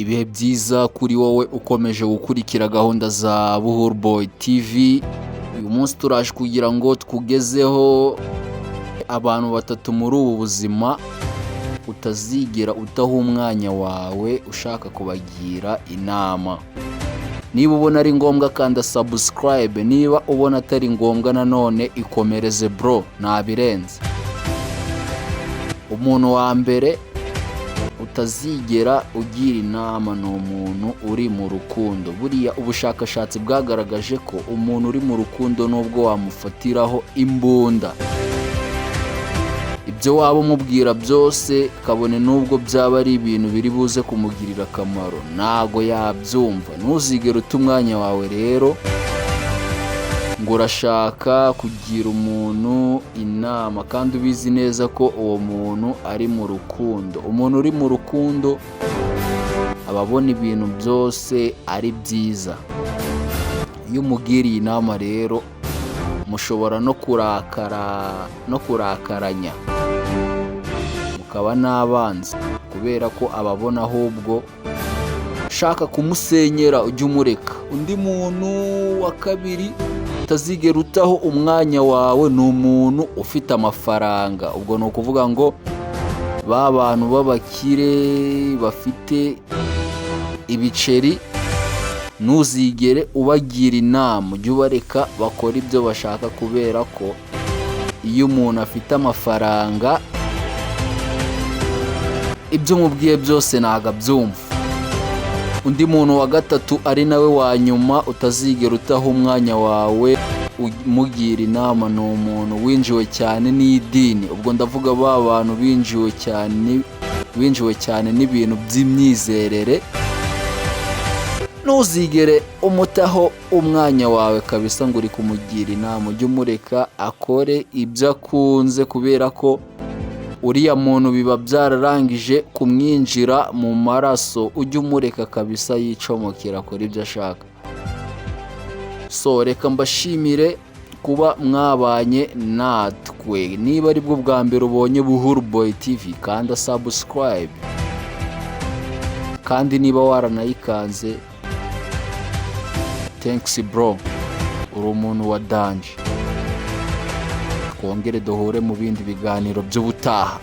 Ibihe byiza kuri wowe ukomeje gukurikira gahunda za Buhuru Boy TV. Uyu munsi turaje kugira ngo tukugezeho abantu batatu muri ubu buzima utazigera utaha umwanya wawe ushaka kubagira inama. Niba ubona ari ngombwa, kanda subscribe. Niba ubona atari ngombwa nanone, ikomereze bro, ntabirenze. Umuntu wa mbere utazigera ugira inama ni umuntu uri mu rukundo. Buriya ubushakashatsi bwagaragaje ko umuntu uri mu rukundo, nubwo wamufatiraho imbunda, ibyo waba umubwira byose, kabone n'ubwo byaba ari ibintu biri buze kumugirira akamaro, ntago yabyumva. Ntuzigere uta umwanya wawe rero ngo urashaka kugira umuntu inama kandi ubizi neza ko uwo muntu ari mu rukundo. Umuntu uri mu rukundo aba abona ibintu byose ari byiza. Iyo umugiriye inama rero, mushobora no kurakara no kurakaranya, mukaba n'abanzi, kubera ko aba abona ahubwo ushaka kumusenyera. Ujye umureka. Undi muntu wa kabiri utazigera utaho umwanya wawe ni umuntu ufite amafaranga. Ubwo ni ukuvuga ngo ba bantu b'abakire bafite ibiceri, ntuzigere ubagira inama, ujye ubareka bakora ibyo bashaka, kubera ko iyo umuntu afite amafaranga, ibyo umubwiye byose ntabwo abyumva. Undi muntu wa gatatu, ari nawe wa nyuma, utazigera utaha umwanya wawe umugira inama ni umuntu winjiwe cyane n'idini. Ubwo ndavuga ba bantu binjiwe cyane n'ibintu by'imyizerere. Ntuzigere umutaho umwanya wawe kabisa ngo uri kumugira inama, ujye umureka akore ibyo akunze, kubera ko uriya muntu biba byararangije kumwinjira mu maraso. Ujye umureka kabisa yicomokera, akora ibyo ashaka. So reka mbashimire kuba mwabanye natwe. Niba aribwo bwa mbere ubonye Buhuru Boy TV, kanda subscribe, kandi niba waranayikanze, thanks bro, uri umuntu wa danger. Twongere duhure mu bindi biganiro by'ubutaha.